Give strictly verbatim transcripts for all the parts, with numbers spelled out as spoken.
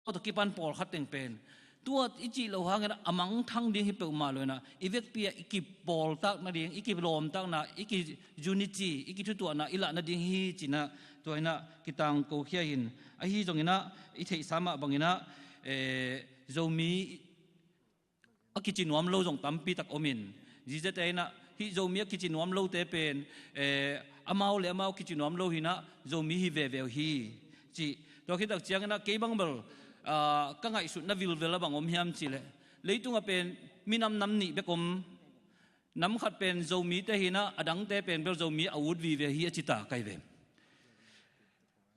Tawh kipan pawlkhat teng pen tua i cih loh hangin a mangthang ding hi peuhmah lo inah, i vekpi ah i kipawltak nading, i kilawmtakna, i ki-unity, i kithutuahna i lah nading hi cinah tua inah kitangko khia in. Ahi zonginah i theihsa mah banginah, eh, Zomi a kici nuam lo zong tampi tak om in, zizete inah hih Zomi a kici nuam lote pen, eh, amau le amau kici nuam lo hinah Zomi hi veve uh hi, cih. Tua khit tak cianginah kei bang bel, ah, ka ngaihsutna vilvel a bang om hiam cihleh, leitungah pen minam nam nih bek om. Nam khat pen Zomite hinah, a dangte pen bel Zomi a ut vive hi a ci ta kai ve.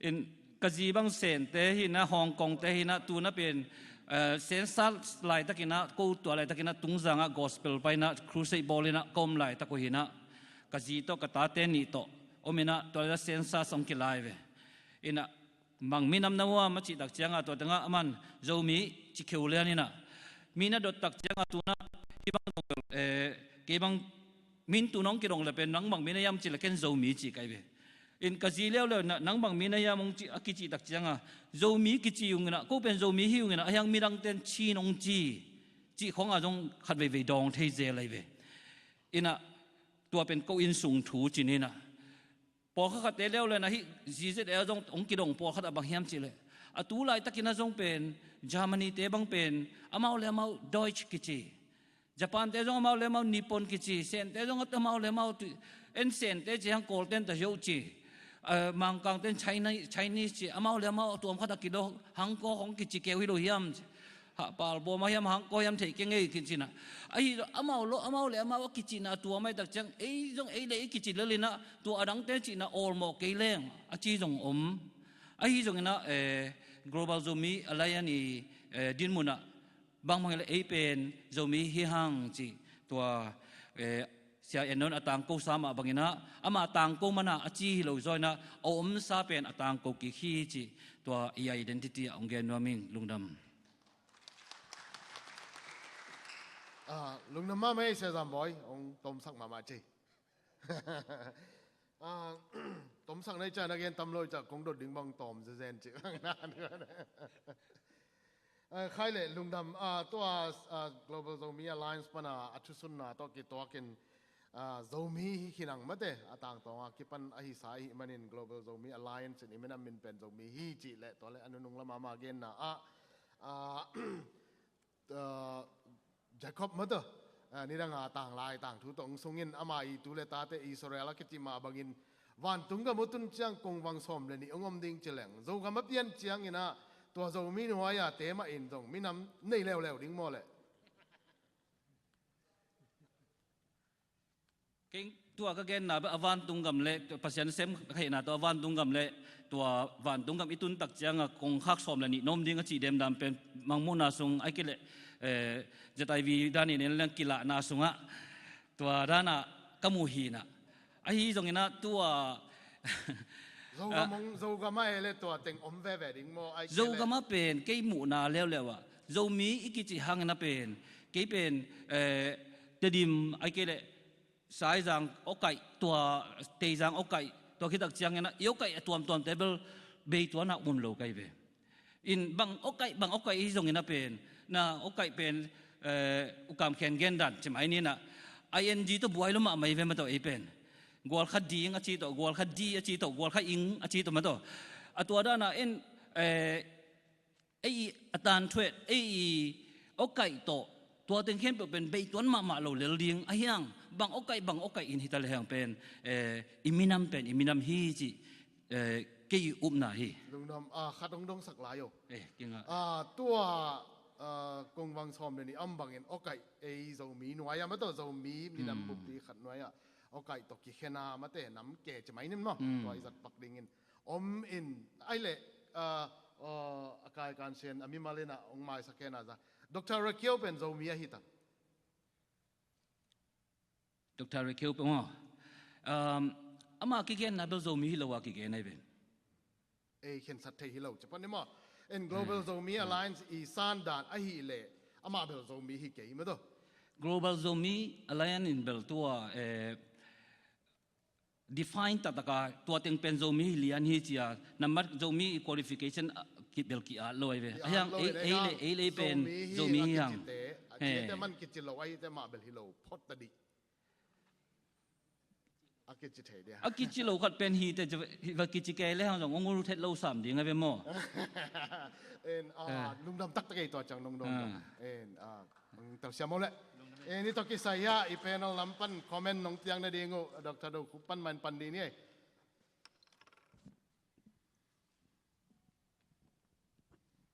In, ka zi bang Sente hinah, Hong Kongte hinah, tuna pen, eh, Sensa laitakinah, ko tua laitakinah Tungzangah gospel painah, crusade bawlinah ka om laitak uh hinah, ka zi tawh ka tate nih tawh om inah, tua laitah Sensa song kilai ve. Inah, bang minam na uam a cih tak ciangah tua tengah aman Zomi ci kheu lian inah, mi na dot tak ciangah tuna, kei bang, eh, kei bang min tu nong kidong le pen nang bang mi na hiam cih le ken Zomi ci kai ve. In ka zi leuleu inah nang bang mi na hiam hong ci, a kicih tak ciangah Zomi kici ung inah, ko pen Zomi hi ung inah, a hiang midangten Chin hong ci, cih khongah zong khat veivei dawng thei zel lai ve. Inah tua pen ko innsung thu cin inah, pawlkhat khatte leuleu inah hih zizet el zong hong kidong pawlkhat a bang hiam cihleh, a tu laitakinah zong pen Germany-te bang pen amau le amau Deutsch kici. Japan-te zong amau le amau Nippon kici, Sente zong amau le amau tu, en Sente ci hang Kawlten ta hi uh ci. Eh, Mangkangten China, Chinese ci, amau le amau tuam khat a kido, Hangko hong kici keu hi lo hiam ci. Hah, palbawm a hiam, Hangko hiam thei kei ngei kici inah. Ahi zong amau lo, amau le amau a kicihna a tuam ahih tak ciang, ei zong ei le ei kici lel inah, tua a dangte cihna awlmawh kei leng a ci zong om. Ahi zonginah, eh, Global Zomi Alliance i, eh, dinmunah bangbang hileh ei pen Zomi hi hang cih tua, eh, Sia En Non a tangkosa mah banginah, ama tangko mana a ci hi lo zaw inah, a omsa pen a tangko kik hi cih tua i identity ah hong gen nuam ing. Lungdam. Ah, lungdam mahmah ei Sia Zam Bawi, hong tomsak mahmah cei. Ah, tomsak na i ciah na gen tam lo i ciah kong dot ding bang tawm zezen cih. Ah, khai le lungdam, ah, tua, ah, Global Zomi Alliance pana a thusunna tawh kituakin, ah, Zomi hi khin ang mate, a tangtawnga kipan ahi sa ahih manin Global Zomi Alliance in i minam min pen Zomi hi cih le tua le a nunung lama ma genna ah, ah, ah, Jacob mate, ah, nidanga tanglai tangthu tawh hong sungin ama i tu le tate Israel a kici mah bangin vantung gam uh tun ciang kongvang sawm le nih hong om ding ci leng, Zogam a pian cianginah tua Zomi nuai-a te mah in zong minam nei leuleu ding maw leh? Kei tua ka genna beh a vantung gam le, Pasian sem ka kheihna tua vantung gam le, tua vantung gam i tun tak cianga kongkhak sawm le nih na om ding a cih demdam pen mangmuhna sung ai kei leh, eh, Z I V dan in en leng kilahna sungah tua danah ka muh hinah. Ahi zonginah tua Zogam ah, eh, le tua teng om veve ding maw? Ai kei leh Zogam ah pen kei muhna leuleu ah Zomi i kici hangin a pen kei pen, eh, Tedim ai kei leh Saizang awkaih tua, Teizang awkaih tua khitak ciangin ah i awkaih a tuamtuamte bel beituanah um lo kai ve. In bang awkaih, bang awkaih ahi zongin a pen, na awkaih pen, eh, U Kam Khen gendan cimai ninah I N G tawh buai lo mahmah hi ve mataw ei pen. Gualkha ding a ci tawh, gualkha di a ci tawh, gualkha ing a ci tawh mataw. A tua danah in, eh, ei i a tanthuet, ei i awkaih tawh tua teng khempeuh pen beituan mahmah lo lel ding ahiang, bang awkaih, bang awkaih in hita lehang pen, eh, i minam pen i minam hi cih, eh, kei i upna hi. Lungdam, ah, khat hong dongsak lai o. Eh, kinga. Ah, tua, ah, kongvang sawm le nih a om bangin awkaih ei Zomi nuai-ah mataw Zomi minam buppi khat nuai-ah awkaih tawh kikhena mate nam ke cimai nin maw? Tua i zatpak dingin om in ai leh, ah, ah, a kaikan sian a mimal inah hong maisak hen a za. Doctor Rakiau pen Zomi ahi ta. Doctor Rakiau pen maw? Um, ama kigenna bel Zomi hi lo a kigen ahi ven. Ei khensat thei hi lo ci pan ni maw? En Global Zomi Alliance i sandan ahih leh amah bel Zomi hi kei mataw. Global Zomi Alliance in bel tua, eh, define taktaka tua teng pen Zomi hi lian hi cia, nambat Zomi i qualification, ah, kibel ki-at lo ahi ve. Ahiang ei le ei le ei pen Zomi hi hang. Zomi hi hang. A cite man kici lo ahi te mah bel hi lo phot ta dih. A kici thei dia. A kici lo khat pen hi te va kici kei le hang zong ong ul thet lo sam ding ahi ve maw? En, lungdam taktak ei tua ciang lungdam. En, telsiam o le. En, i tawh kisai hia i panel lam pan comment nong piak nading uh Doctor Do Khup pan man pan dih ni ei.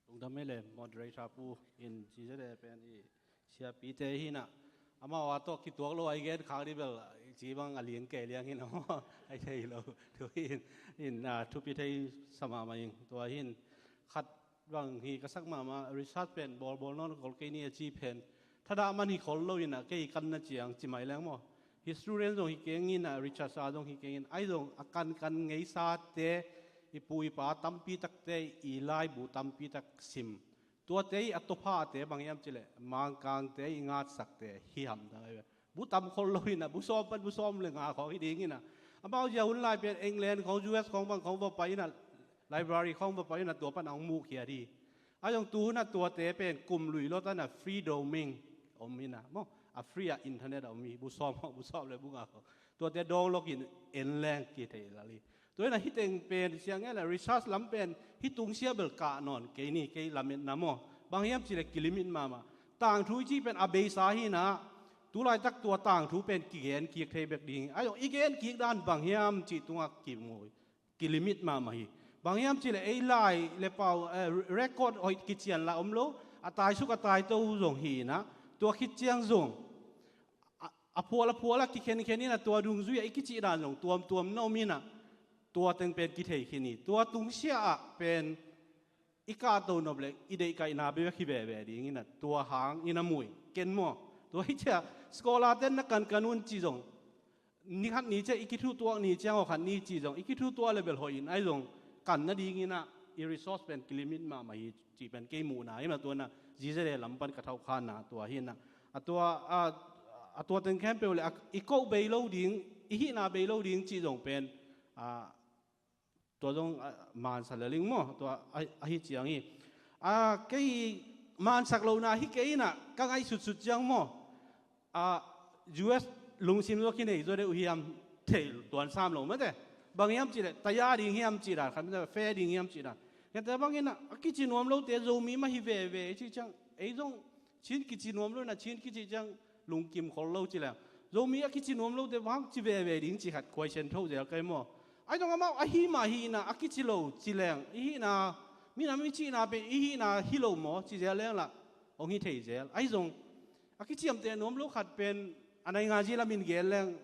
Lungdam ei le moderator pu in G Z A pen i siapite hi na. Amau a tawh kituak lo a i gen khak dih bel ci bang a liang kei liang hi na maw? Ai thei lo. Tu in, in, thupi thei sa mahmah ing. Tua hin khat bang hi ka sak mahmah, research pen bawlbawl nawn kol kei ni a ci pen thadah man hi khol lo in a kei kan na ciang ci mai leng maw? Historian zong hi keng in a, researcher zong hi keng in, ai zong a kankan ngeisate, i pu i pa tampi takte i laibu tampi tak sim. Tuate i a tophate bang hiam cileh Mangkangte i ngatsakte hi hamtang ahi ve. Bu tam khol lo in a, bu sawm pan bu sawm le nga khawng hi ding in a. Amau zia hun lai pen England khawng, U S khawng bang khawng va pai in a, library khawng va pai in a, tua pan a hong muhkhiat hi. A zong tu hun a tuate pen kum lui lo tan a free domain om in a maw, a free a internet a om hi, bu sawm khawng, bu sawm le bu nga khawng. Tuate download in en leng kithei lal hi. Tua in a hih teng pen siang en a research lam pen hih tungsia bel kah nawn kei ni, kei lametna maw. Bang hiam cileh kilimit mahmah. Tangthu i cih pen a beisa hi na, tulaitak tua tangthu pen kigen kik thei bek ding hi. A zong i gen kik dan bang hiam cih tungah kimu hi. Kilimit mahmah hi. Bang hiam cileh ei lai le pau, record hoih kician la om lo, a taisuk a taito zong hi na, tua khit ciang zong a phual a phual a kikhenkhen in a, tua dungzui a i kicih dan zong tuamtuam na om in a, tua teng pen kithei khin hi. Tua tungsia ah pen i kahto nop le i deihkaihna bek hi veve ding in a, tua hang in a mui ken maw? Tua hi cia scholar ten na kankan un ci zong, ni khat ni ciah i kithutuak ni ciang aw khat ni ci zong i kithutuak le bel hoih in ai zong kan nading in a, i resource pen kilimit mahmah hi cih pen kei muhna hi mah. Tua in a G Z A lam pan ka thauhkhanna tua hi in a, a tua, a tua teng khempeuh le i koh bei lo ding, i hihna bei lo ding cih zong pen tua zong mansak le ling maw? Tua ahi ciang hi. Kei mansak lohna hi kei in a, ka ngaihsutsut ciang maw, U S lungsim zaw kinei zaw deuh hiam thei tuan sam lo mate. Bang hiam cileh taya ding hiam cih dan khat, fe ding hiam cih dan. Kente bangin a kici nuam lote Zomi mah hi veve i cih ciang, ei zong Chin kici nuam lo in a, Chin kici ciang lungkim khol lo ci leng, Zomi a kici nuam lote bang ci veve ding cih khat question tho zel kei maw? Ai zong amau ahi mah hi in a, a kici lo ci leng i hihna, minam i cihna pen i hihna hi lo maw ci zel leng lah hong hi thei zel. Ai zong a kiciamteh nuam lo khat pen a naingan zi lamin gen leng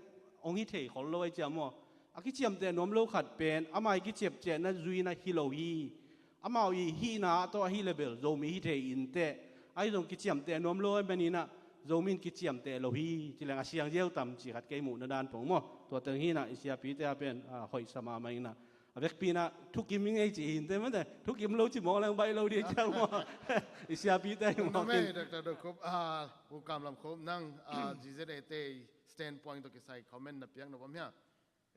hong hi thei khol lo ai ciam maw? A kiciamteh nuam lo khat pen ama i kiciapciahna zui in a hi lo hi. Amau i hihna tawh ahi le bel Zomi hi thei inteh. Ai zong kiciamteh nuam lo ai manin a Zomi in kiciamteh lo hi ci leng a siang ziau tam cih khat kei muhna dan pong maw? Tua teng hi in a i siapite a pen hoihsa mahmah in a, a vekpi in a thukim i ngei cih hi inteh mate. Thukim lo ci mawk leng baih lo ding ciang maw? I siapite hi mawk in. Doctor Do Khup, Pu Kam Lam Khup, nang G Z A te standpoint tawh kisai comment na piak nop om hia?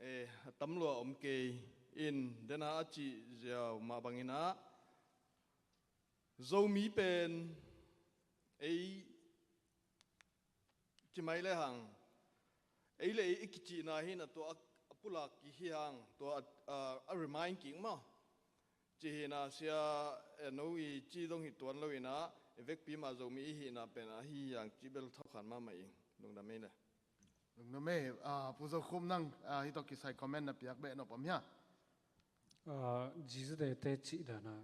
A tam lua om kei in, dena a cih ziau mah bangin a Zomi pen ei ci mai le hang, ei le ei i kicihna hi in a, tua a pulak kik hi hang, tua a remind kik maw? Ci hi in a, sia no i ci zong hi tuan lo in a, i vekpi mah Zomi i hihna pen ahi hi hang cih bel thaukhan mahmah ing. Lungdam ei le. Lungdam ei. Pu Zo Khup, nang hih tawh kisai comment na piak beh nop om hia? G Z A te cih dan a,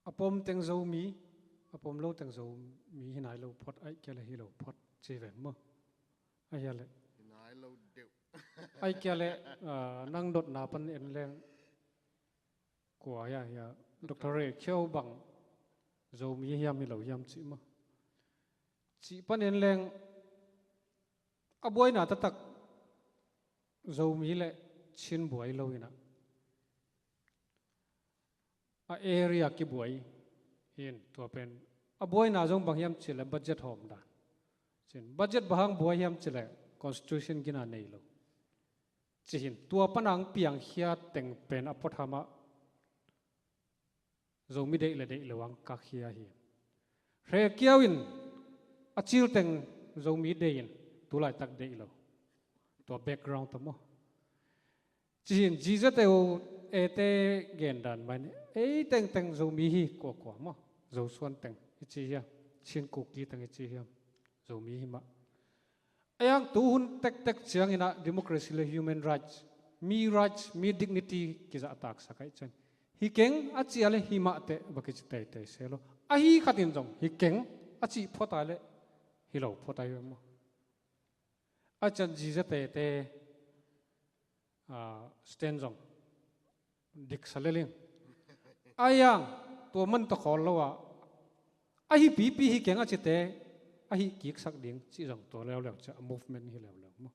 a pom teng Zomi, a pom lo teng Zomi hi nai lo phot, aih kia le hi lo phot ci ven maw? Aih kia le, aih kia le, nang dotna pan en leng kua hia, hia Doctor Re Khiau bang Zomi hiam hi lo hiam cih maw? Cih pan en leng a buaina taktak Zomi le Chin buai lo in a, a area kibuai hi in, tua pen a buaina zong bang hiam cih le budget hawm dan. Cin budget bang hang buai hiam cih le constitution gina nei lo. Ci hi in, tua pan a hong piangkhia teng pen a puatham ah Zomi deih le deih lo ang kak hi ahi. Hre kiau in a cil teng Zomi deih in tu laitak deih lo. Tua background ta maw. Cihin G Z A te gen dan mah in ei tengteng Zomi hi kuakua maw. Zosuan teng i ci hiam, Chin Kuki teng i ci hiam, Zomi hi mah. A yang tu hun tektek ciangin ah democracy le human rights, mi rights, mi dignity kizahtaksak ahih ciang hi keng a cih a le hi mah teh va kici teitei se lo. Ahi khat in zong hi keng a cih phot a le hi lo phot a hi maw. A ciang G Z A te stand zong diksa lel ing. A yang tua man tawh khawl lo a, ahi pipi hi keng a cite ahi kiksak ding cih zong tua leuleu ciah a movement hi leuleu maw.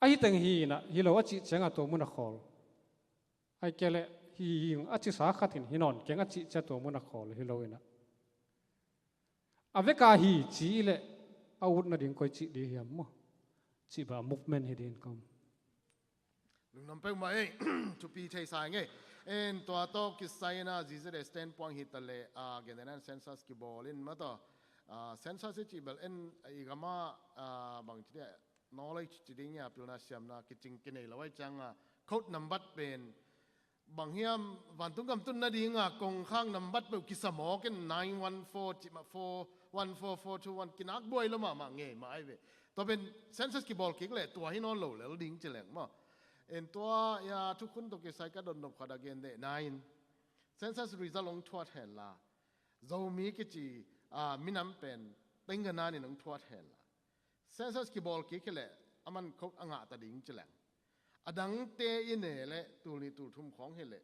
Ahi teng hi inah hi lo a cih ciangah tua mun a khawl. Ahi kei leh hi ing a cisa khat in hi nawn keng a cih ciah tua mun a khawl hi lo inah a veka hi ci leh a ut nading koi cih dih hiam maw? Cih bang a movement hi ding kom. Lungnuam peuhmah ei. Thupi thei sa ing ei. En tua tawh kisai inah G Z A standpoint hi ta leh a gen dena census kibawl in mah tawh census i cih bel en i gamah bang ci dih, knowledge ci ding a pilna siamna kicing kinei lo ahi cianga code nambat pen bang hiam vantung gam tun nadinga kongkhak nambat peuh kisa mawk in nine one four cih mah four one four four two one kinak buai lo mahmah ngei mah ai ve. Tua pen census kibawl kik leh tua hi nawn lo lel ding ci leng maw. En tua ya thukhun tawh kisai ka dotnop khat a gen deh nine. Census result hong thuat hen la Zomi kici minam pen tengganan in hong thuat hen la census kibawl kik hileh a man code a ngah ta ding ci leng. A dangte i ne leh tul nih tul thum khawng hileh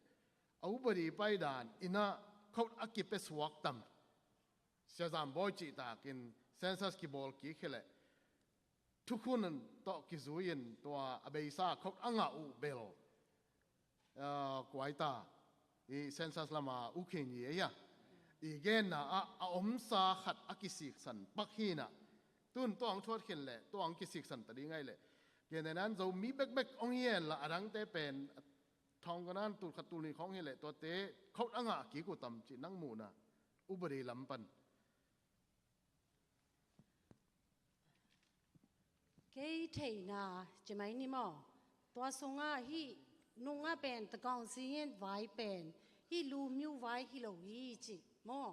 a upadi paidan inah code a kipia suak tam. Sia Zam Bawi cihtakin census kibawl kik hileh thukhun tawh kizui-in tua a beisa code a ngah uh bel kuaita i census lama ukhin i ei a i genna ah a omsa khat a kisiksan pak hinah tun tua ang thuat khin leh tua ang kisiksan ta ding ai leh gen nenan Zomi bekbek ong hi hen la a dangte pen thawng kanan tul khat tul nih khawng hileh tuate code a ngah kik uh tam cih nang muhna upadi lam pan. Kei theihna ci mai ni maw? Tua sungah hih nungah pen takawng singin vai pen hih lu miu vai hi lo hi cih maw?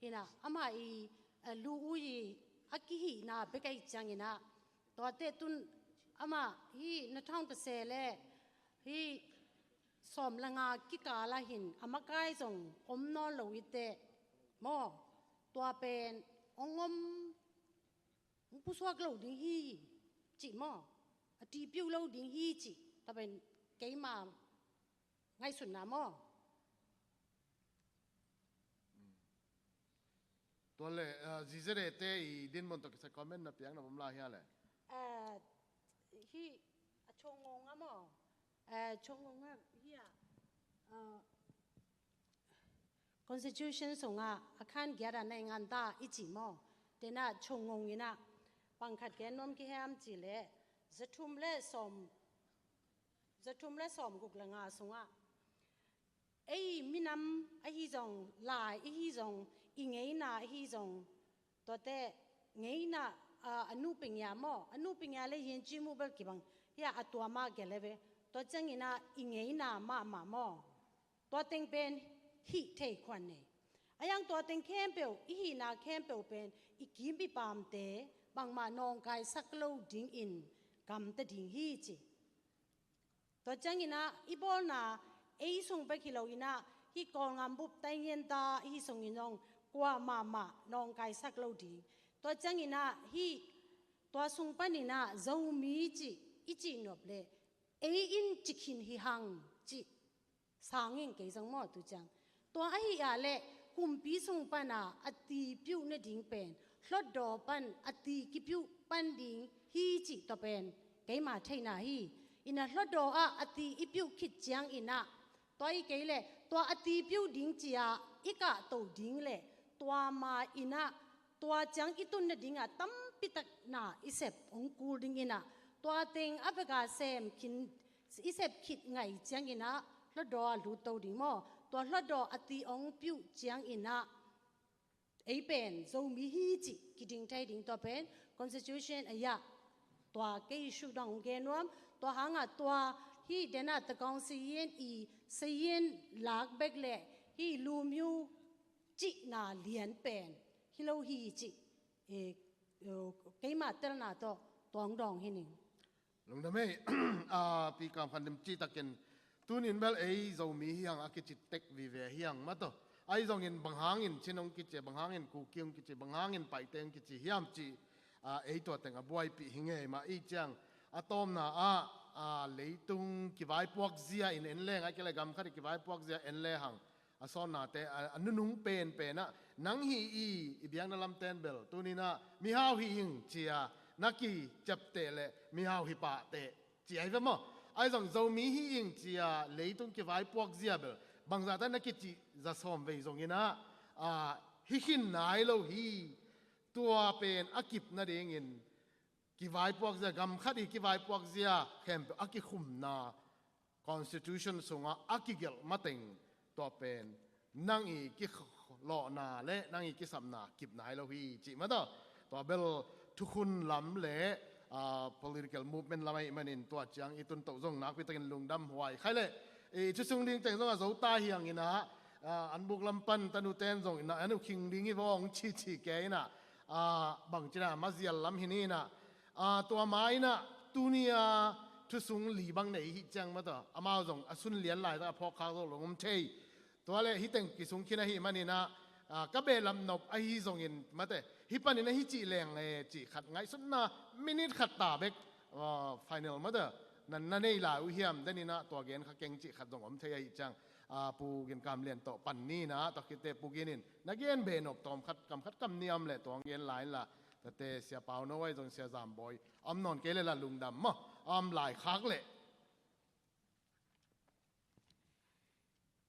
Hinah amah i lu ui i a kihihna bek ahi cianginah tuate tun amah hih na thawng ta se leh hih sawm le nga kikala hin a makai zong om nawn lo i teh maw? Tua pen ong om ong pusuak lo ding hi cih maw? A tipiu lo ding hi cih tua pen keima ngaihsutna maw? Tua le G Z A te i dinmun tawh kisai comment na piang na bawm lai hia le? Hi a chongong a maw? Chongong a hi a constitution sungah a khan giat a nei ngan ta i ci maw? Tena chongong inah pangkhat gen nuam kihem ci le zathum le sawm zathum le sawm guk le nga sungah ei minam ahi zong lai ihi zong i ngeina ahi zong tuate ngeina a nu pengia maw a nu pengia le yin ci mu bel kibang hia a tua mah gele ve tua cianginah i ngeina mahmah maw? Tua teng pen hih thei khuan nei a yang tua teng khempeuh i hihna khempeuh pen i kim i pamte bangmah nawngkaisak lo dingin gamta ding hi ci. Tua cianginah i bawlna ei sung bek hi lo inah hih Kawlngam bup taingian ta i hi sungin zong kuamahmah nawngkaisak lo ding. Tua cianginah hih tua sung paninah Zomi cih i cih nop le ei in cikhin hi hang cih sangin kei zong maw tu ciang tua ahi a le kumpi sung pana a tipiuh nading pen hlotdaw pan a ti kipiuh pan ding hi cih tua pen keima theihna hi. Inah hlotdaw ah a ti i piuh khit cianginah tua i kei le tua a tipiuh ding cia i kahto ding le tua ma inah tua ciang i tun nadingah tampitak na i sep hong kul dinginah tua teng a beka sem khin i sep khit ngai cianginah Hlutdaw a lut to ding maw? Tua hlutdaw a ti ong piuh ciangin ah ei pen Zomi hi cih kiding thei ding, tua pen constitution ah tua kei suk dong gen nuam. Tua hangah tua hi dena takong sayin i sayin lak bek le hi lumyu cihna lian pen hi lo hi cih, eh, eh, keima telna tawh tuang dawng hi ning. Lungdam ei. A, pi Kam Khan Dim cihtakin tunin bel ei Zomi hiang a kici tek vive hiang mataw. Ahi zongin bang hangin Chin hong kici, bang hangin Kuki hong kici, bang hangin Paite hong kici hiam cih, a, ei tua teng a buaipih hi ngei mah i ciang a tawmna ah, a, leitung kivaipuak zia in en leng a kile gam khat i kivaipuak zia en le hang a sawnnate a, a nunung penpen ah nang hi i, i biakna lamten bel tunin ah mihau hi ing cia na kiciapteh le mihau hi pahteh ci ai ve maw? Ahi zong Zomi hi ing cia leitung kivaipuak zia bel bangzahta na kicih za sawm vei zongin ah, a, hi khin nai lo hi. Tua pen a kip nadingin kivaipuak zia, gam khat i kivaipuak zia khempeuh a kikhumna constitution sungah a kigelh mateng tua pen nang i kilawhna le nang i kisapna kip nai lo hi cih mataw. Tua bel thukhun lam le, a, political movement lam ahih manin tua ciang i tun toh zong nakpi takin lungdam huai khai le, i thusung ding teng zong a zo ta hiangin ah, a, an buk lam pan tanuten zong in ah an uh khing ding hi vawng ci ci ke in ah, a, bangcina mazial lam hi ni in ah, a, tua ma in ah tuni a thusung li bang nei hi ciang mataw amau zong a sun lian laitak a phawkkhak zo lo om thei. Tua le hi teng kisung khin ahih manin ah, a, ka behlap nop ahi zongin mate hi panin ahi cih leng e cih khat ngaihsutna minute khat ta bek, a, final mate na, na nei lai uh hiam denin ah tua gen kha keng cih khat zong om thei ahih ciang, a, Pu Gin Kam Lian tawh pan ni in ah tua khitte Pu Gin in na gen behnop tawm khat kam khat kam niam le tuang gen lai inla tate Sia Pau No ahi zong Sia Zam Bawi om nawn kei le la lungdam maw? Om lai khak le.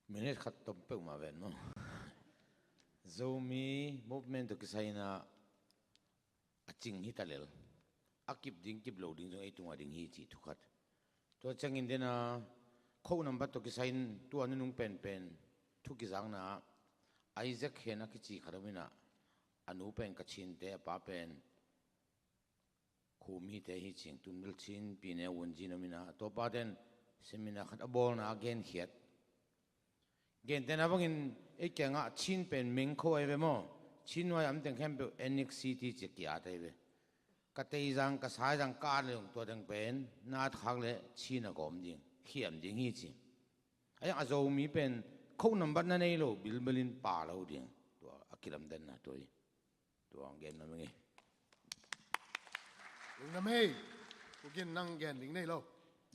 Minute khat tom peuhmah ven maw? Zomi movement tawh kisai in ah a cing hi ta lel. A kip ding kip lo ding zong ei tungah ding hi cih thu khat. Tua ciangin dena kho nambat tawh kisai in tua nunung penpen thu kizakna ah Isaac Hen a kici khat om in ah a nu pen Kachinte a pa pen Khumite hi cing tun bel Chin pine a wunzin om in ah tua paten seminar khat a bawlna a genkhiat. Gentehna bangin ei kiangah Chin pen Mengkho ahi ve maw? Chin nuai a om teng khempeuh ethnicity ci a ki-at ahi ve. Ka teizang ka saizang ka at le zong tua teng pen na at khak le Chin a gawm ding khiam ding hi ci. Ahi zong a Zomi pen kho nambat na nei lo bilbelin pa lo ding. Tua a kilamdanna tua hi. Tua ang gen nuam ing. Lungdam ei. Pu Gin nang gen ding nei lo.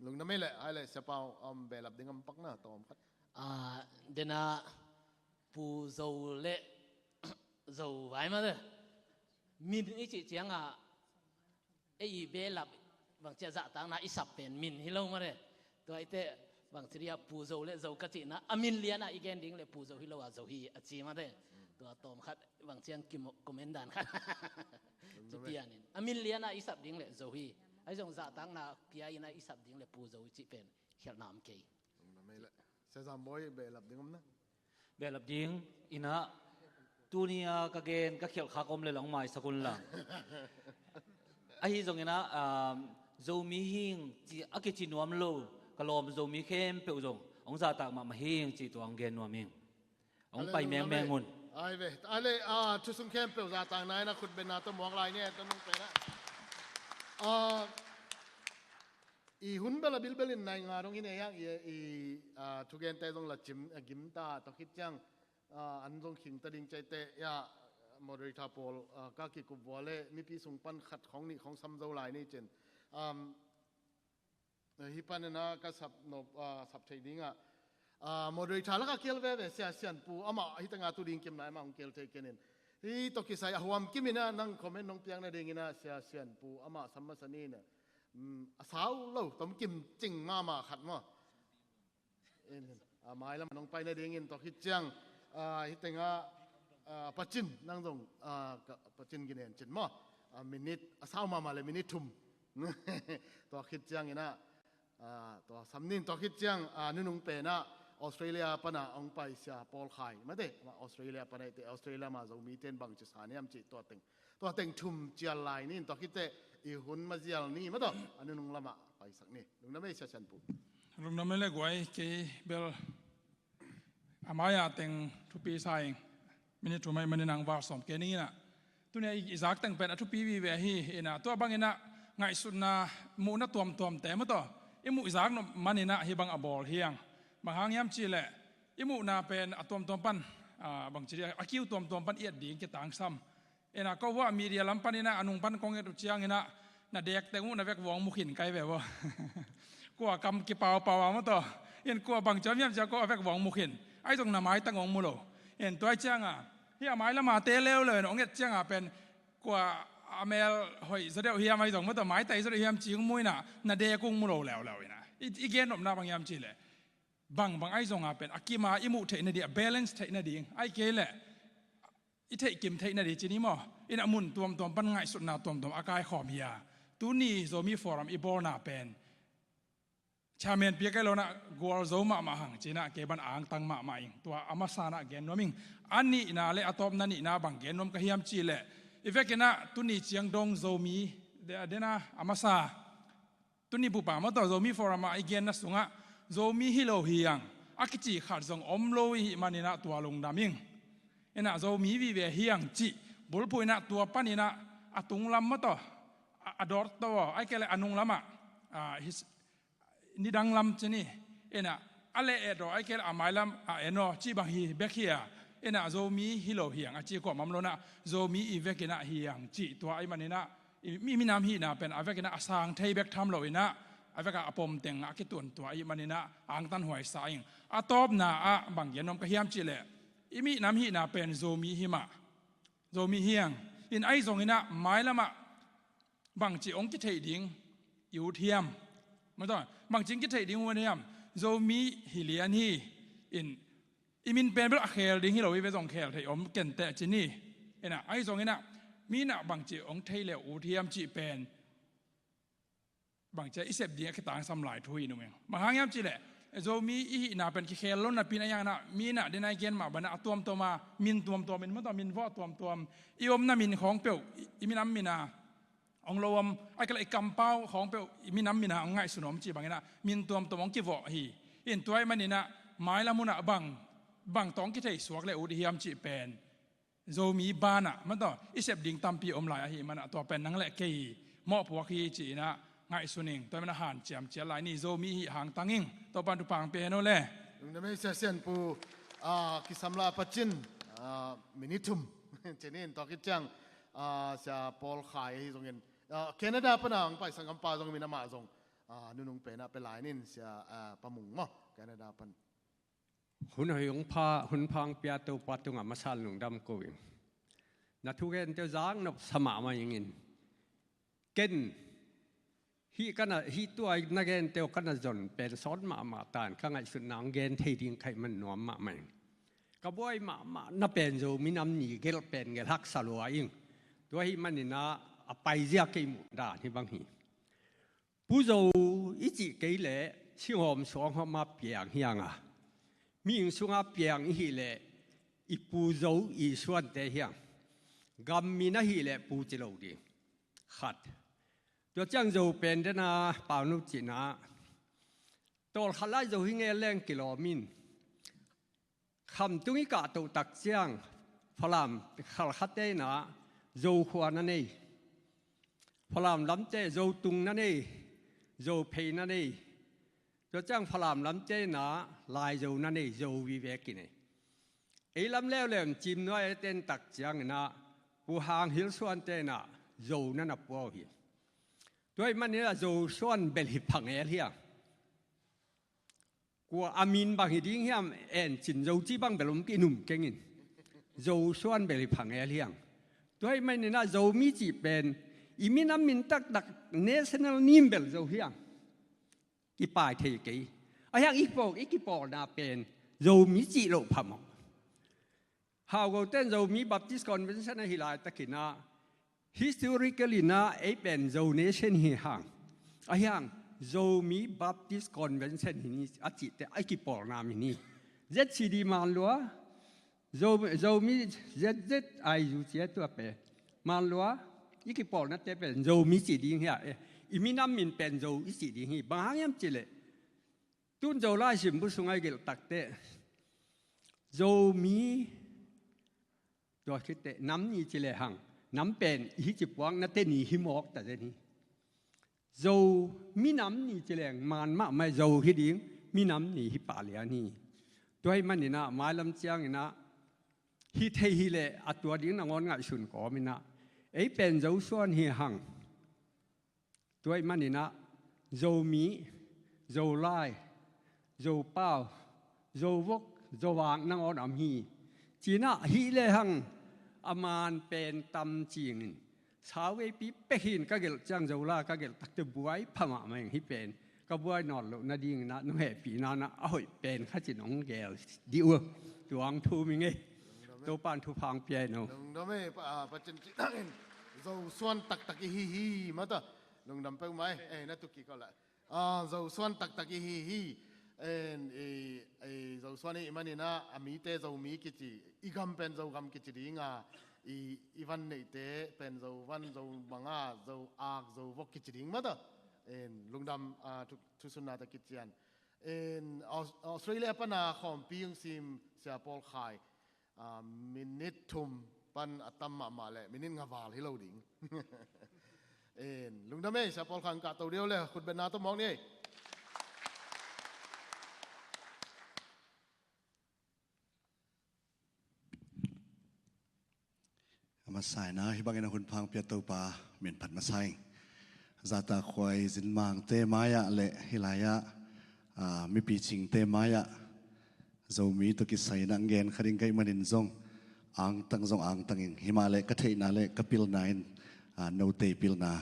Lungdam ei le, ai le Sia Pau om behlap ding om pakna tawm khat. Ah, dena Pu Zo le Zo vai mate. Min i cih ciangah ei i behlap bangcia zahtakna i sap pen min hi lo mate. Tua ite bangci dia Pu Zo le Zo ka cihna a min liana i gen ding le Pu Zo hi lo a Zo hi a ci mate. Tua tawm khat bangciang kimo-, comment dan khat. Ci pianin a min liana i sap ding le Zo hi. Ahi zong zahtakna pia ina i sap ding le Pu Zo i cih pen khialh nam kei. Sia Zam Bawi behlap ding om na. Behlap ding ina tuni a ka gen ka khialh khak om le long maisak un lang. Ahi zongin ah, um, Zomi hing ci a kici nuam lo ka lawm Zomi khempeuh zong hong zahtak mahmah hing ci tua hong gen nuam ing. Hong pai mengmeng un. Ai ve, ai le, ah, thusung khempeuh zahtakna ina khutbenna tawh muak lai ni, tawh nung pen ah. Ah, i hun bel a bilbel in nai nga dong hi ne hiang i, i, ah, thugente zong la cim, a gim ta, tua khit ciang, ah, an zong khing ta ding ciaite, ya, moderator pawl, ah, ka kikup vua le, mipi sung pan khat khong nih khong sam zo lai ni cin. Um, hi pan ina ka sap nop, ah, sap thei ding ah, ah, moderator laka kial veve Sia Sian Pu amah hi tanga tu ding kim lai amah hong kial thei kenin. Hi tawh kisai a huam kim ina nang comment nong piak nading ina Sia Sian Pu amah sam masa ni ina. Um, a sau lo, tom kim cing mahmah khat maw. In, a, mailam nong pai nadingin tua khit ciang, a, hi tenga, a, Pacin nang zong, a, ka, Pacin ginen cin maw. A, minute, a sau mahmah le minute thum. Tua khit ciang ina, a, tua samnin tua khit ciang, a, nunung pena, Australia pana hong pai Sia Paul Khai mate, amah Australia pana i te, Australia ma Zomi ten bangci sa niam cih tua teng, tua teng thum cial lai nin, tua khit teh i hun mazial ni mataw, a nunung lamah paisak ni. Lungdam ei Sia Sianpu. Lungdam ei le guai, kei bel a mai-a teng thupi sa ing. Minute thum ahih manin ang vak sawm kei ning inah. Tuni-a i, i zak teng pen a thupi vive hi inah, tua bang inah ngaihsutna, muhna tuamtuamte mataw i muh i zak nop man inah hih bang a bawl hi ang. Bang hang hiam cih leh i muhna pen a tuamtuam pan, a, bangci dia, a kiu tuamtuam pan i et ding kitangsam. Inah ko vua media lam pan inah a nung pan kong et uh ciang inah na dek teng uh na vek vawng mu khin kai ve vua. Kua kam kipaupau a mataw, in kua bang ciam hiam cia ko a vek vawng mu khin. Ahi zong na maitang hong mu lo. In tua ciang a, hih a mai lama te leuleu in hong et ciang a pen kua a mel hoih zaw deuh hiam ahi zong mataw, maitai zaw deuh hiam ci hong mu inah, na dek hong mu lo leuleu inah. I, i gen nopna bang hiam cih leh bang, bang ahi zong a pen a kim a i muh theih nading, a balance theih nading, ahih kei leh i theihkim theih nading ci ni maw, inah mun tuamtuam pan ngaihsutna tuamtuam a kaikhawm hi a. Tuni Zomi Forum i bawlna pen chairman piak ei lo inah gualzo mahmah hang ci inah kei bang angtang mahmah ing. Tua a masa inah gen nuam ing. A nihna le a tawpna nihna bang gen nuam ka hiam cih leh, i vek inah tuni ciang dong Zomi de, a dena a masa, tuni bup a mataw Zomi Forum ah i genna sungah Zomi hi lo hi ang a kici khat zong om lo i hih man inah tua lungdam ing. Inah Zomi vive hi ang cih bulphuh inah tua pan inah a tunglam mataw, a, a dawt tawh, ahih kei leh a nunglamah, a, his-, nidang lam ci ni. Inah a leh et aw, ahih kei leh a mailam a en aw cih bang hi bek hi a. Inah Zomi hi lo hi ang a ci kuamah om lo inah Zomi i vek inah hi ang cih tua ahih man inah i mi, minam hihna pen a vek inah a sang thei bek tham lo inah a vek a, a pom teng a kituan tua ahih man inah angtan huai sa ing. A tawpna ah bang gen nuam ka hiam cih leh i minam hihna pen Zomi hi mah, Zomi hi ang. In ahi zong inah mailamah bangci hong kitheih ding i ut hiam? Mataw, bangci hong kitheih ding ut hiam? Zomi hi lian hi. In i min pen bel a khel ding hi lo i ve zong khel thei om ken teh ci ni. Inah ahi zong inah mi inah bangci hong thei le ut hiam cih pen bangci a i sep ding a kitangsam lai thu hi nuam ing. Bang hang hiam cih leh Zomi i hihna pen kikhel lo napi in a iang inah mi inah dena i gen mah bang inah a tuamtuam a, min tuamtuam in mataw, min vawh tuamtuam, i omna min khawng peuh i, i minam min a hong lo om, ahih kei leh i kampau khawng peuh i minam min a hong ngaihsun om cih bang inah min tuamtuam hong kivawh hi. In tua ahih man inah mailam hun ah bang, bang tawh hong kithei suak le ut i hiam cih pen Zomi banah mataw i sep ding tampi om lai ahih man ah tua pen nang le kei mawhpuak hi ci inah ngaihsun ing. Tua ahih man ah hanciam ciat lai ni, Zomi i hih hangtang ing. Topa'n thupha hong pia hen aw le. Lungdam ei Sia Sianpu, a, kisam la pacin, a, minute thum ci ni in tua khit ciang, a, Sia Paul Khai ahi zongin, a, Canada pana hong paisak ampa zong min amah zong, a, nunung pen ah pia lai nin Sia, a, Pa Mung maw, Canada pan. Hun hoih hong pha, hun pha hong pia Topa tungah masa in lungdam ko ing. Na thugente uh zak nop sa mahmah ing in. Ken hih ka na, hih tua na gente uh ka na zon pen sawt mahmah ta in ka ngaihsutna hong gen thei ding ka hih man nuam mahmah ing. Ka buai mahmah na pen Zomi nam ni gelh pen gelh haksa lua ing. Tua ahih man inah a paizia kei muh dan hih bang hi. Pu Zo i cih kei leh singhawm suanghawm a piang hi ang a, mihing sungah piang i hih leh i Pu Zo i suante hi ang. Gam min ahih leh Pu ci lo ding. Khat. Tua ciang Zo pen dena Pauno cihna ah tawlkhat lai Zo hi ngel leng kilawm in. Khamtung i kahtoh tak ciang Falam khalkhate inah Zo khua na nei. Falam lamte Zo tung na nei, Zo phei na nei. Tua ciang Falam lamte inah Lai Zo na nei, Zo vive kinei. Ei lam leuleu in Cimnuai a ten tak ciang inah Pu Hang Hil Suante inah Zo na na pua uh hi. Tua ahih man inah Zo suan bel hi pha ngel hi ang. Kua a min bang hi ding hiam, En Cin Zo cih bang bel om kei, num keng in. Zo suan bel hi pha ngel hi ang. Tua ahih man inah Zomi cih pen i minam min taktak national name bel Zo hi ang. Kipai thei kei. Ahi hang i pawl, i kipawlna pen Zomi cih loh phamawh. Hauh Go ten Zomi Baptist Convention ahi laitakin ah, historical in ah ei pen Zo Nation hi hang. Ahi hang Zomi Baptist Convention hi ni a cihte a kipawlna min hi. Z C D man lua, Zo, Zomi Z Z I U cia tua pen man lua, i kipawlnate pen Zomi ci ding hi a, eh, i minam min pen Zo i ci ding hi. Bang hang hiam cih leh tun Zolai simbul sungah i gelh takteh Zomi, tua khit teh nam ni ci lehang nam pen i hi ci puaknate ni hi mawk ta zen hi. Zo minam ni ci leng man mahmah, Zo hi ding, minam ni hi pah lian hi. Tua ahih maninah mailam cianginah hih thei hi leh a tua ding nangawn ngaihsun kawminah ei pen Zo suan hi hang. Tua ahih maninah Zomi, Zolai, Zopau, Zovok, Zovak nangawn om hi. Cinah hih lehang a man pen tam cingin sauveipi pek hin ka gelh ciang Zola ka gelh takte buai pha mahmah ing. Hih pen ka buai nawn loh nadinginah nong hehpihna nah a hoih pen kha cin hong gel dih uh. Tuang thum ing ei. Topan thupha hong pia in oh. Lungdam ei, pa, pa cin cin hangin Zo suan taktak i hi hi mata. Lungdam peuhmah ei, eh, na tuki ko la. Ah, Zo suan taktak i hi hi. En, i, i Zo suan i maninah a mite Zomi kici, i gam pen Zogam kici dinga, i, i van neihte pen Zo van, Zo manga, Zo ak, Zo vok kici ding mata. En, lungdam, ah, thu, thusunna ta kician. En, Aus-, Australia pana khawmpi hong sim Sia Paul Khai. Ah, minit thum pan a tam mahmah leh minit nga val hi lo ding. En, lungdam ei, Sia Paul Khai hong kahto dih o le, khutbetna tawh mawk ni ei. A masa inah hih bangin a hun pha hong pia Topa min phat masa ing. Zahtakhuai zinmangte mai-ah le hih lai-ah, ah, mipi cingte mai-ah Zomi tawh kisai inah gen kha ding ka hih manin zong angtang zong angtang ing. Himah le ka theihna le ka pilna in, ah, note pilna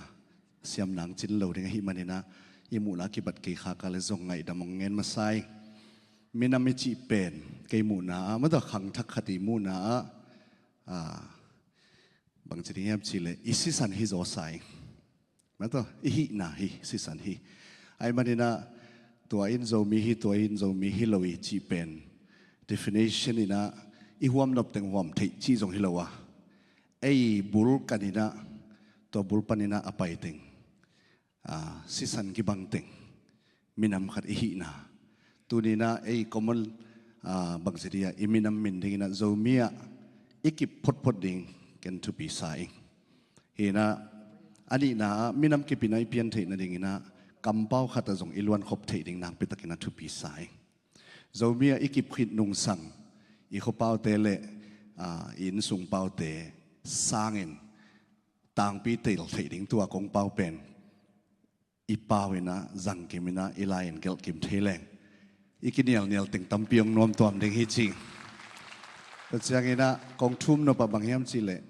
siam nang cin lo ding ahih maninah i muhna kibat kei khak a le zong ngaihdam hong ngen masa ing. Minam i cih pen kei muhna ah, mata khangthak khat i muhna ah, ah, bangci ding hiam cih leh i sisan hi zawsa ing. Mata i hihna hi sisan hi. Ahih maninah tua in Zomi hi, tua in Zomi hi lo i cih pen definition inah i huam nop teng huam theih cih zong hi lo a, ei bul kaninah tua bul paninah a pai teng, ah, sisan kibang teng minam khat i hihna. Tuninah ei common, ah, bangci dia i minam min dinginah Zomi ah i kip photphot ding ken thupi sa ing. Hinah a nihna ah minam kip inah i pian theih nadinginah kampau khat ah zong i luankhop theih ding nakpitakinah thupi sa ing. Zomi ah i kip khit nungsang i khuapaute le, ah, i innsungpaute sangin tangpi tel theih ding tua kong pau pen i pau inah zangkim inah i lai-in gelhkim thei leng i kinialnial teng tampi hong nuamtuam ding hi cing. Tua cianginah kong thum nop ah bang hiam cih leh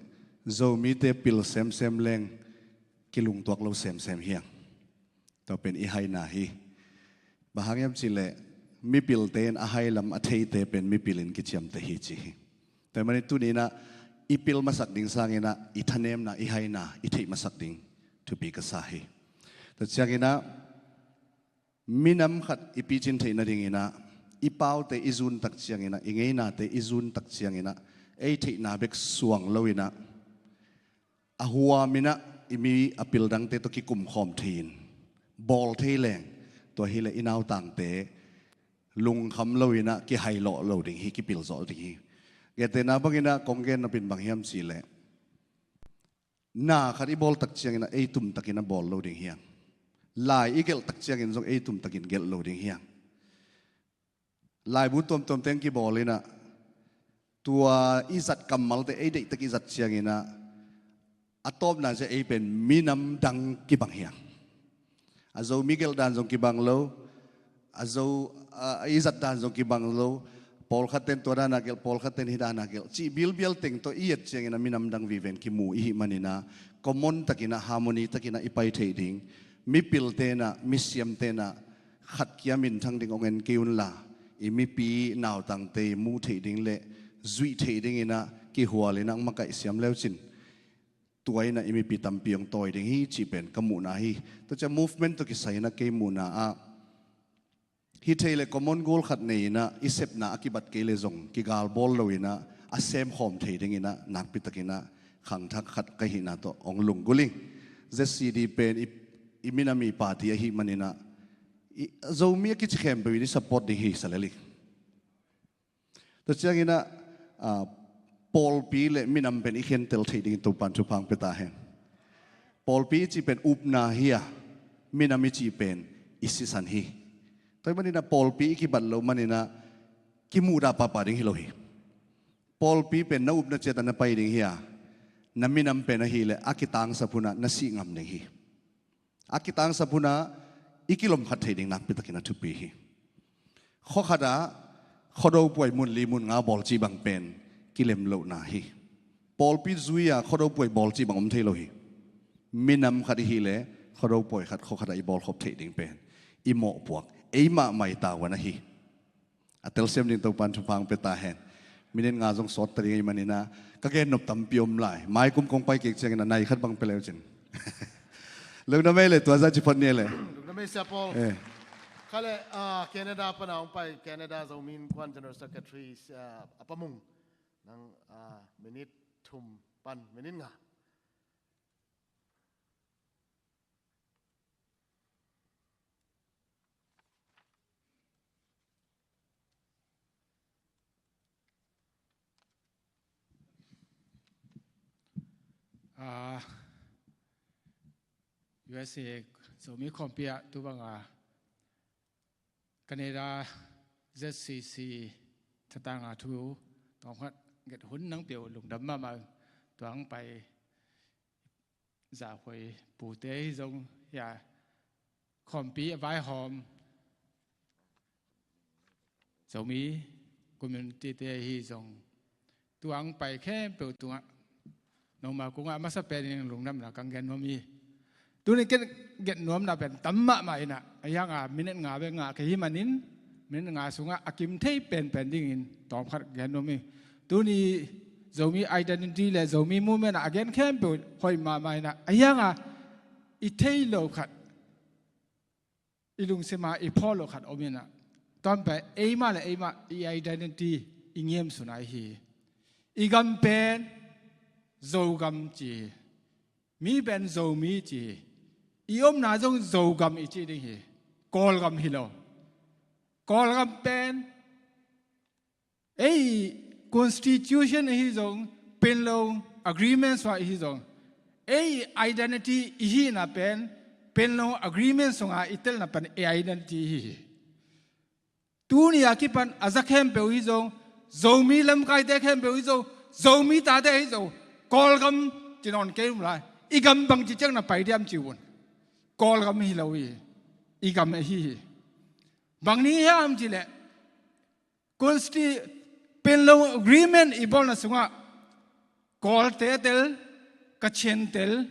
Zomite pil semsem leng kilungtuak lo semsem hi hang. Tua pen i haina hi. Bang hang hiam cih leh mipilte in a hai lam a theite pen mipil in kiciamteh hi ci hi. Tua ahih manin tuninah i pil masak ding sanginah i thanemna, i haina i theih masak ding thupi ka sa hi. Tua cianginah minam khat i picin theih nadinginah i paute i zun tak cianginah, i ngeinate i zun tak cianginah ei theihna bek suang loinah a huam inah i mi a pil dangte tawh kikumkhawm thei-in bawl thei leng, tua hileh i nautangte lungkham loinah kihailawh lo ding hi, kipilzawh ding hi. Gentehna banginah kong gen nop in bang hiam cih leh na khat i bawl tak cianginah ei tumtakinah bawl lo ding hi hang. Lai i gelh tak ciangin zong ei tumtakin gelh lo ding hi hang. Laibu tuamtuam teng kibawl inah tua i zat kammalte ei deihtak i zat cianginah a tawpna ciah ei pen minam dang kibang hi hang. A Zomi gelh dan zong kibang lo, a Zo, a, i zat dan zong kibang lo. Pawlkhat ten tua dana gelh, pawlkhat ten hih dana gelh cih bilbial teng tawh i et cianginah minam dang viven kimu i hih maninah common takinah, harmony takinah i pai theih ding, mipilte inah, misiamte inah khat kia minthang ding hong en kei unla, i mipi nautangte i muh theih ding le zuih theih dinginah kihual inah hong makaih siam leucin tua inah i mipi tampi hong tawi ding hi cih pen ka muhna hi. Tua ciah movement tawh kisai inah kei muhna ah Hi thei le common goal khat nei inah i sepna a kibat kei le zong kigal bawl lo inah a semkhawm thei ding inah nakpi tak inah khangthak khat ka hihna tawh hong lunggulh ing. Z C D pen i, i minam i party ahih man inah i, Zomi a kici khempeuh in i support ding hi sa lel ing. Tua ciang inah, ah, pawlpi le minam pen i khentel thei dingin Topan thupha hong pia ta hen. Pawlpi i cih pen upna hi a, minam i cih pen i sisan hi. Tua ahih man inah pawlpi i kibat loh man inah kimuhdah pahpah ding hi lo hi. Pawlpi pen na upna ciat ah na pai ding hi a, na minam pen ahih leh a kitangsap hun ah na sih ngam ding hi. A kitangsap hun ah i kilom khat thei ding nakpi tak inah thupi hi. Khua khat ah Khuado puai mun li mun nga bawl cih bang pen kilem lohna hi. Pawlpi zui a Khuado puai bawl cih bang om thei lo hi. Minam khat i hih leh Khuado puai khat khua khat ah i bawlkhop theih ding pen i mawhpuak, ei mahmah i tavuan ahi. A telsiam ding Topan thupha hong pia ta hen. Minit nga zong sawt ta ding ahih man inah ka gen nop tampi om lai. Mai kum kong pai kik ciangin a nai khat bang pia le uh cin. Lungdam ei le, tua zah ci phot ni ei le. Lungdam ei Sia Paul. Eh. Kha le, ah, Canada pan a hong pai, Canada Zomi Innkuan General Secretary, ah, a Pa Mung. Nang, ah, minit thum pan minit nga. Ah, U S A Zomi Khawmpi ah tu bang a Canada Z C C thatang a thu tawmkhat nget hun nang pia uh lungdam mahmah. Tua hong pai zahhuai pute hi zong hi a, khawmpi a vaihawm Zomi community te hi zong, tua hong pai khempeuh tungah noma kungah masa pen in lungdamna kang gen nuam hi. Tuni ken gen nuamna pen tam mahmah inah, a hiang a minit nga bek ngah ka hih manin minit nga sungah a kim thei penpen dingin tawmkhat gen nuam hi. Tuni Zomi identity le Zomi movement ah a gen khempeuh hoih mahmah inah, a hiang a i thei lo khat, i lungsim ah i phawk loh khat om inah, tua pen eimah le eimah i identity i ngiamsun ahi hi. I gam pen Zogam ci hi. Mi pen Zomi ci hi. I omna zong Zogam i ci ding hi. Kawlgam hi lo. Kawlgam pen ei constitution ahi zong, Panglong agreement sungah ahi zong, ei identity i hihna pen Panglong agreement sungah i telna pen ei identity hi hi. Tuni a kipan a za khempeuh hi zong, Zomi lamkaite khempeuh hi zong, Zomi tate hi zong, Kawlgam ci nawn kei um lai. I gam bangci ciang na pai diam ci un. Kawlgam hi lo hi. I gam ahi hi. Bang ni hiam cih leh Consti-, Panglong Agreement i bawlna sungah Kawlte tel, Kachin tel,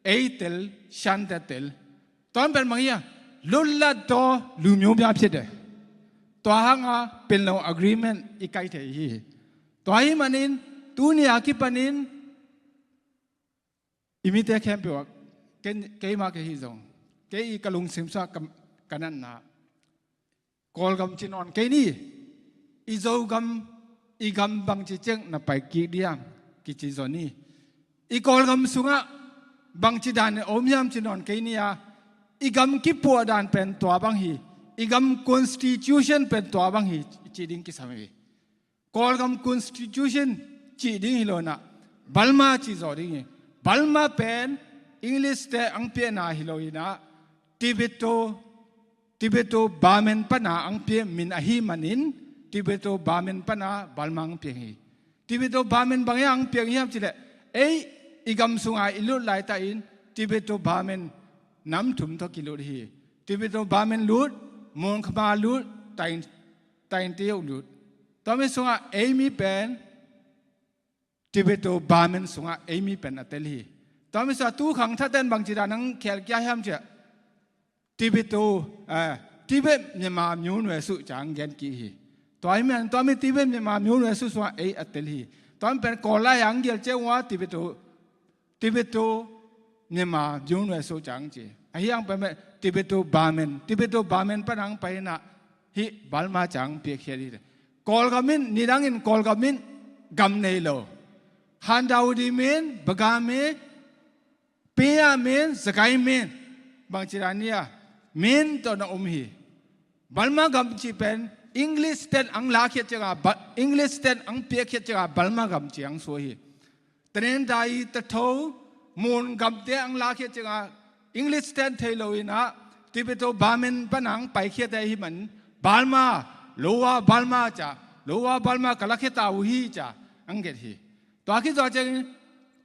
ei tel, Shante tel. Tua pen bang hiam, lutlat to lumyo biapsite. Tua hanga Panglong Agreement i kai thei hi. Tua hi manin, tuni a kipanin, i mite khempeuh ah, ken, keimah kei hi zong, kei i ka lungsim sungah ka, ka natna, Kawlgam ci nawn kei ni, i Zogam, i gam bangci ciang na pai kik diam, kici zaw ni. I Kawlgam sungah bangci dan in om hiam ci nawn kei ni a, i gam kipuah dan pen tua bang hi, i gam constitution pen tua bang hi, ci ding kisam hi. Kawlgam constitution cih ding hi lo inah, Burma cih zawh ding hi. Burma pen English te ang piahna hi lo inah, Tibeto, Tibeto Burman pana ang piah min ahi manin, Tibeto Burman pana Burma ang piah hi. Tibeto Burman bang hiam ang piah hiam cih leh, ei i gam sunga i lut laitakin Tibeto Burman nam thum tawh kilut hi. Tibeto Burman lut, Mongkhma lut, Tain, Taintiok lut. Tua mi sungah ei mi pen, Tibeto Burman sungah ei mi pen a tel hi. Tua mi sungah tu khangthakte in bangci dan ang khel kia hiam cih leh, Tibeto, eh, Tibet Myanmar မျိုးနွယ်စု ci ang gen kik hi. Tua hi man, tua mi Tibet Myanmar မျိုးနွယ်စု sungah ei a tel hi. Tua mi pen Kawl lai ang gel ciang ua Tibeto, Tibeto Myanmar မျိုးနွယ်စု ci ang ci. A hiang pen Tibeto Burman, Tibeto Burman pan ang pai inah, Hih Burma ciang piakkhiat hi. Kawlgam in, nidangin Kawlgam in gam nei lo. Handaudi min, Bagami, Pia min, Zakai min, bangci dan nia, min tawh na om hi. Burma gam cih pen English ten ang lakhiat cianga, English ten ang piakkhiat cianga Burma gam ciang suah hi. Tanendai, Tatho, Mon gamte ang lakhiat cianga English ten thei lo inah, Tibeto Burman pana ang paikhiat ahi man, Burma, Lower Burma ca, Lower Burma ka lakhiat uh hi ca ang get hi. Tua khit zawh ciangin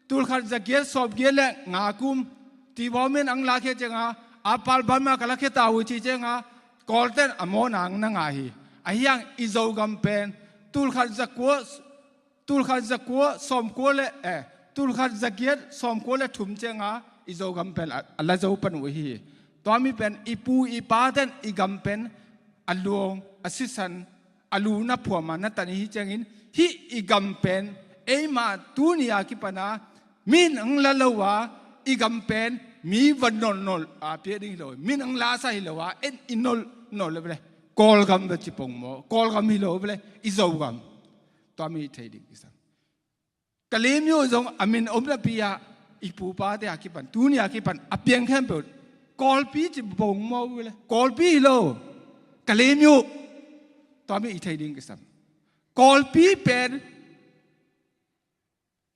tulkhat zagiat sawmgiat le nga kum Tibeto Burman ang lakhiat cianga, Upper Burma ka lakhiat uh hi ci cianga, Kawlten a mawhna ang na ngah hi. Ahi hang i Zogam pen tulkhat zakua tulkhat zakua sawmkua le, eh, tulkhat zagiat sawmkua le thum cianga i Zogam pen a, a la zo pan uh hi. Tua mi pen i pu i paten i gam pen a luang, a sisan, a lu na phuama na tan hi ciangin, hih i gam pen eima tuni a kipana min ang la lo a, i gam pen mi va nolhnolh a pia ding hi lo, min ang lasa hi lo a, en i nolhnolh le bele Kawlgam va ci pong maw, Kawlgam hi lo bele i Zogam. Tua mi thei ding kisam. Kalemyo zong a min om napi ah i pupate a kipan, tuni a kipan a piang khempeuh Kawlpi ci bong maw le, Kawlpi hi lo. Kalemyo. Tua mi i thei ding kisam. Kawlpi pen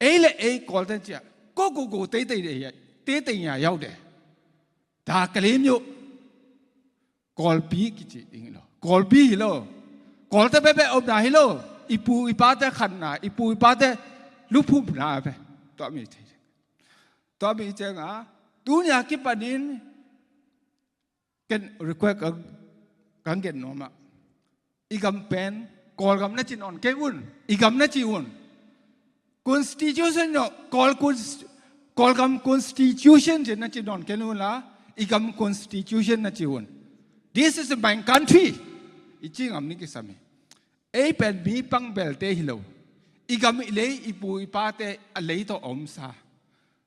ei le ei Kawlte cia ko ko ko teitei de hi a, teitei nia yau de. Ta kalemyo. Kawlpi kici ding hi lo. Kawlpi hi lo. Kawlte pehpeh omna hi lo. I pu i pate khanna, i pu i pate luphumna pe. Tua mi thei. Tua mi cianga tuni a kipanin ken request kan, kan gen nuam ah. I gam pen Kawlgam na ci nawn kei un. I gam na ci un. Constitution no, Kawl cons-, Kawlgam constitution ci na ci nawn kei un la, i gam constitution na ci un. This is my country. I ci ngam ni kisam hi. Ei pen mi pangbelte hi lo. I gam i lei, i pu i pate a lei tawh a omsa.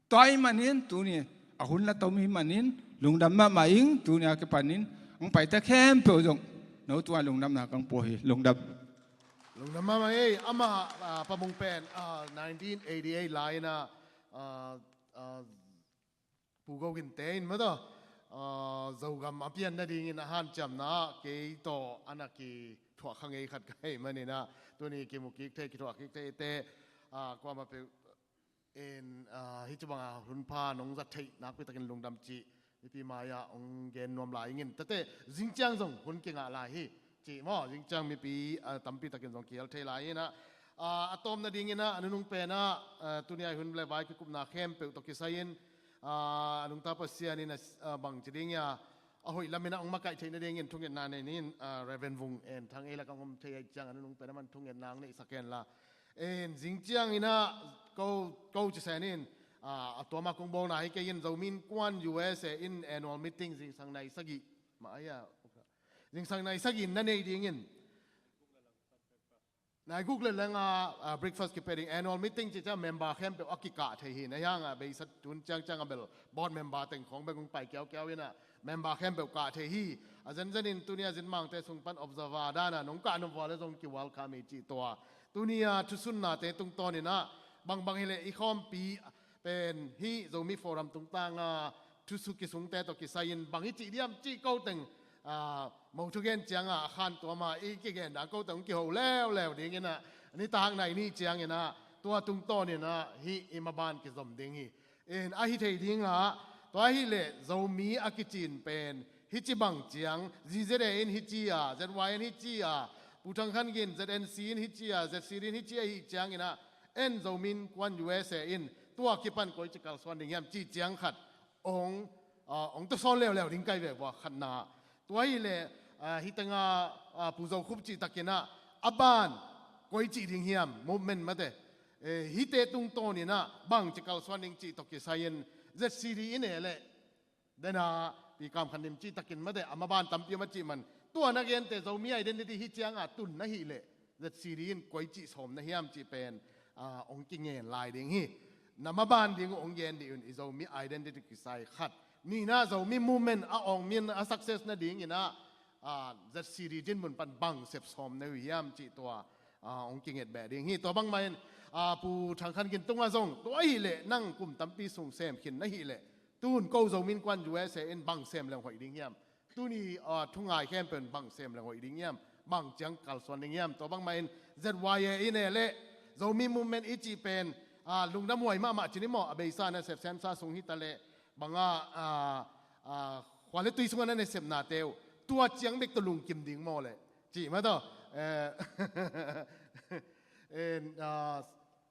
Tua i manin tuni a hun la tom i manin lungdam mahmah ing, tuni a kipanin ang paite khempeuh zong no tua lungdamna kang pua hi. Lungdam. Lungdam mahmah ei. Amah, ah, pamung pen, ah, nineteen eighty-eight lai-in ah, ah, ah, Pu Go Gin te in mataw, ah, Zogam a pian nadingin a hanciamna ah kei tawh a na kithuah kha ngei khat ka hi manin ah, tuni kimu kik thei, kithuah kik thei te, ah, kuamah peuh in, ah, hih ci banga hun pha nong zat theih nakpi takin lungdam cih mipi mai-ah hong gen nuam lai ingin. Tate, zing ciang zong hun kingah lai hi cih maw, zing ciang mipi, ah, tampi takin zong kihel thei lai in ah, ah, a tawm nadingin ah, a nunung pen ah, ah, tuni a hun le vai kikupna khempeuh tawh kisai-in, ah, a nungta Pasian in, ah, bang ci ding ia, a hoih lamin ah hong makaih theih nadingin thungetna nei ning, ah, Reverend Vung En Thang ei lakah hong om thei ahih ciang a nunung pen a man thungetna hong neihsak hen la. En, zing ciangin ah ko, ko ci sen in, ah, a tuama kong bawlna hi kei in, Zomi Innkuan U S A in annual meeting zingsang nai sagih mah ahi a, zingsang nai sagih na nei dingin nai guk le leng a, ah, breakfast kipia ding. Annual meeting ci ciang member khempeuh a kikah thei hi. Na hiang a beisa tun ciangciang a bel board member teng khawng bek hong pai kiaukiau in ah member khempeuh kah thei hi. A zenzen in tuni a Zinmangte sung pan observer dan a nong kah nop vua le zong ki-welcome hi cih tua. Tuni a thusunnate tungtawn in ah bangbang hileh i khawmpi pen hih Zomi Forum tungtang a thusu kisungte tawh kisai-in bang i cih diam cih ko teng, ah, mo thugen cianga a khantuam a i kigen dan ko teng hong kiho leuleu dingin ah nitak nai nih ciangin ah tua tungtawn in ah hih i maban kizom ding hi. In ahi thei ding ah, tua hileh Zomi a kicin pen hih ci bang ciang, Z Z A in hih ci a, Z Y in hih ci a, Pu Thang Khan Gin, Z N C in hih ci a, Z C D in hih ci a, hih ciangin ah en Zomi Innkuan U S A in tua kipan koi ci kalsuan ding hiam cih ciang khat hong, ah, hong tuasawn leuleu ding kai ve vua khatna. Tua hileh, ah, hih tengah, ah, Pu Zo Khup cih takin ah a ban koi cih ding hiam, movement mate, eh, hihte tungtawn in ah bang ci kalsuan ding cih tawh kisai-in Z C D in e leh dena Pi Kam Khan Dim cih takin mate, a maban tampi om a cih man, tua na gente Zomi identity hih cianga tun na hih leh Z C D in koi cih sawm na hiam cih pen, ah, hong kingen lai ding hi. Na maban ding uh hong gen dih un, i Zomi identity kisai khat. Nihna, Zomi movement a awng min a success nadingin ah a, Z C D din mun pan bang sep sawm na uh hiam cih tua, a, hong kinget beh ding hi. Tua bangmah in, a, Pu Thang Khan Gin tungah zong tua ahih leh nang kum tampi sung sem khin na hih leh, tun ko Zomi Innkuan U S A in bang sem leng hoih ding hiam? Tuni, a, thungai khempeuh in bang sem leng hoih ding hiam? Bang ciang kalsuan ding hiam? Tua bangmah in Z Y A in e leh Zomi Movement i cih pen, a, lungdam huai mahmah ci ni maw, a beisa na sep semsa sung hi ta leh banga, a, a, khua le tui sungah na nasepnate uh tua ciang bek tawh lungkim ding maw leh cih mah tawh, eh, en, a,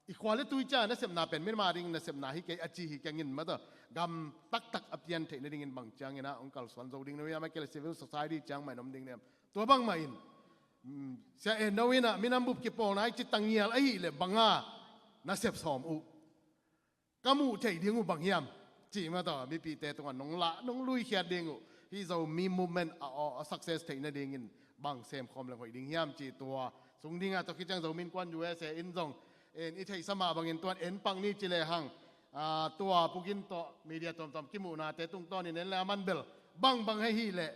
i khua le tui ciang nasepna pen minam a ding nasepna hi kei a ci hi kei ngin mah tawh, gam taktak a pian theih nadingin bang ciangin ah hong kalsuan zo ding na uh hiam, a kei leh civil society ciang mah in om ding na hiam? Tua bangmah in, mm, Sia En No in ah minam bup kipawlna i ci tangial ahih leh banga na sep sawm uh, ka muh theih ding uh bang hiam cih mah tawh mipite tungah nong lah nong luikhiat ding uh, hih Zomi Movement a, a, a success theih nadingin bang sem khawm leng hoih ding hiam cih tua sung dingah, tua khit ciang Zomi Innkuan U S A in zong, en, i theihsa mah bangin tuan en pak ni ci lehang, a, tua Pu Gin tawh media tuamtuam kimuhnate tungtawnin en le a man bel bangbang ahih leh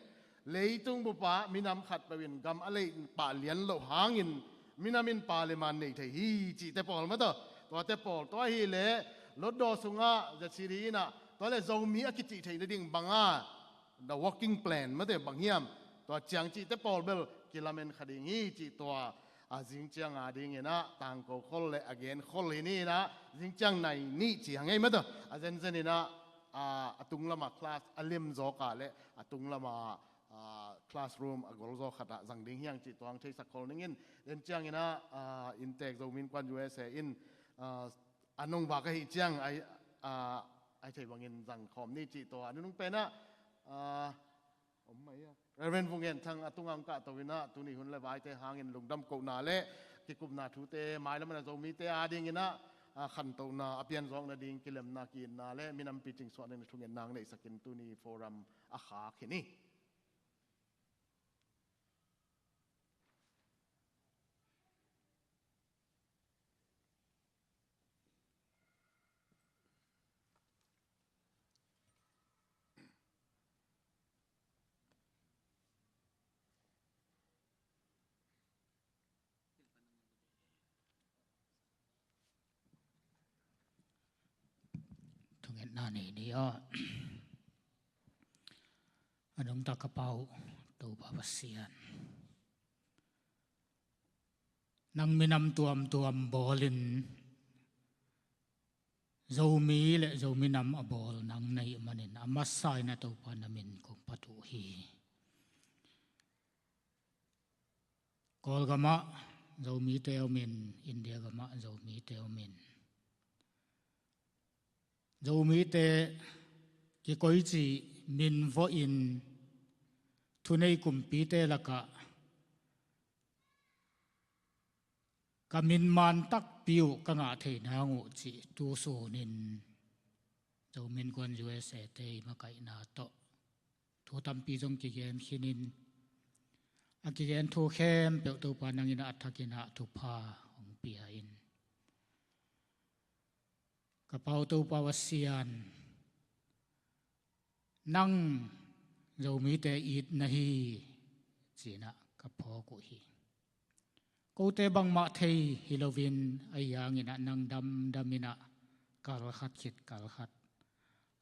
leitung bup ah minam khatpeuh in gam a leih pah lian loh hangin minam in parliament nei thei hi cihte pawl mah tawh, tuate pawl, tua ahih leh Hlutdaw sungah Z C D in ah, tua leh Zomi a kicih theih nading banga the working plan mah tawh bang hiam, tua ciang cihte pawl bel kilamen kha ding hi cih tua, a, zing ciang a dingin ah tangko khol leh a gen khol hi ni in ah, zing ciang nai nih ci hang ei mah tawh, a zenzen in ah, a, a tung lamah class a lim zawk a leh a tung lamah, a, classroom a gol zaw khatah zang ding hi hang cih tua hong theisak khol ning in. Zen ciangin ah, a, inntek Zomi Innkuan U S A in, a, a nong vak ahih ciang ai, a, ai thei bangin zang khawm ni cih tua a nunung pen ah, a, om mah hi a. Reverend Vung En Thang a tungah hong kahto in ah, tuni hun le vaite hangin lungdam kohna leh kikupna thute, mailam ah Zomite a dingin ah, a, khantohna a pianzawk nading kilemna ki-itna leh minampi cingsuah nading thungetna hong neihsakin tuni forum a khak hi ni. Thungetna nei ni aw. A nungta ka Pa uh Topa Pasian, nang minam tuamtuam bawlin Zomi leh Zomi nam a bawl nang na hih manin a masa in a Topa na min kong phat uh hi. Kawlgamah Zomite om in, India gamah Zomite om in, Zomite kikoici minvawhin thunei kumpite lakah ka min man takpi uh ka ngah thei nang uh cih tu sunin Zomi Innkuan U S A te i makaihna tawh thu tampi zong kigen khinin, a kigen thu khempeuh Topa nangin a thakin ah thupha hong pia in. Ka Pa uh Topa Pasian, nang Zomite it na hi ci-in ah ka phawk uh hi. Kote bangmah thei hi loin ahi hangin ah nang damdam in ah kal khat khit kal khat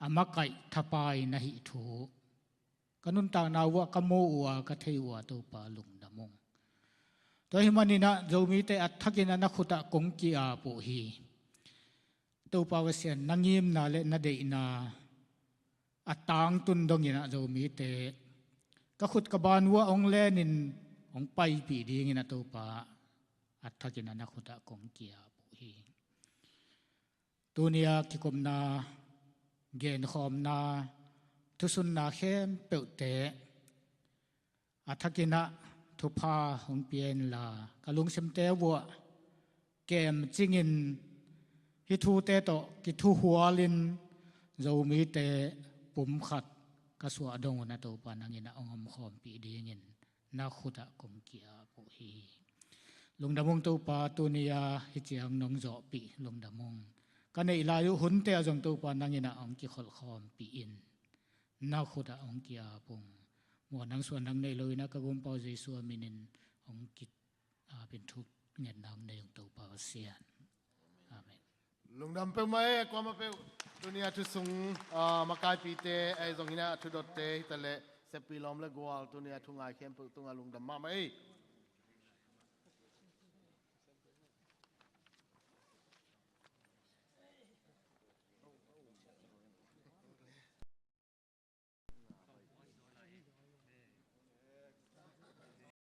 a makaih thapai na hih thu ka nuntakna uh ah ka mu uh a, ka thei uh a, Topa lungdam ung. Tua ahih manin ah Zomite a thakin ah na khut ah kong ki-ap uh hi. Topa Pasian, na ngimna leh na deihna a tangtun dongin ah Zomite ka khut ka ban uh ah hong lenin hong paipih dingin ah Topa a thakin ah na khut ah kong ki-ap uh hi. Tuni a kikupna, genkhawmna, thusunna khempeuhte a thakin ah thupha hong pia inla, ka lungsimte uh ah kemcingin hih thute tawh kithuhualin Zomite pumkhat ka suah dong un ah Topa nangin ah hong omkhawmpih dingin na khut ah kong ki-ap uh hi. Lungdam ung Topa, tuni a hih ciang nong zawhpih lungdam ung. Ka neih lai uh hunte ah zong Topa nangin ah hong kikholhkhawmpih in. Na khut ah hong ki-ap ung. muan nang suan nang nei lo in a ka gumpa uh Jesu a min in hong kit a pin thuk ngen nang nei ung Topa Pasian. Amen. Lungdam peuhmah e, kuamah peuh. Tuni a thu sung, ah, makaipite, ei zong hi na a thu dotte, hi ta leh, seppi lawm le gual, tuni a thu ngai khempeuh tungah lungdam mahmah e.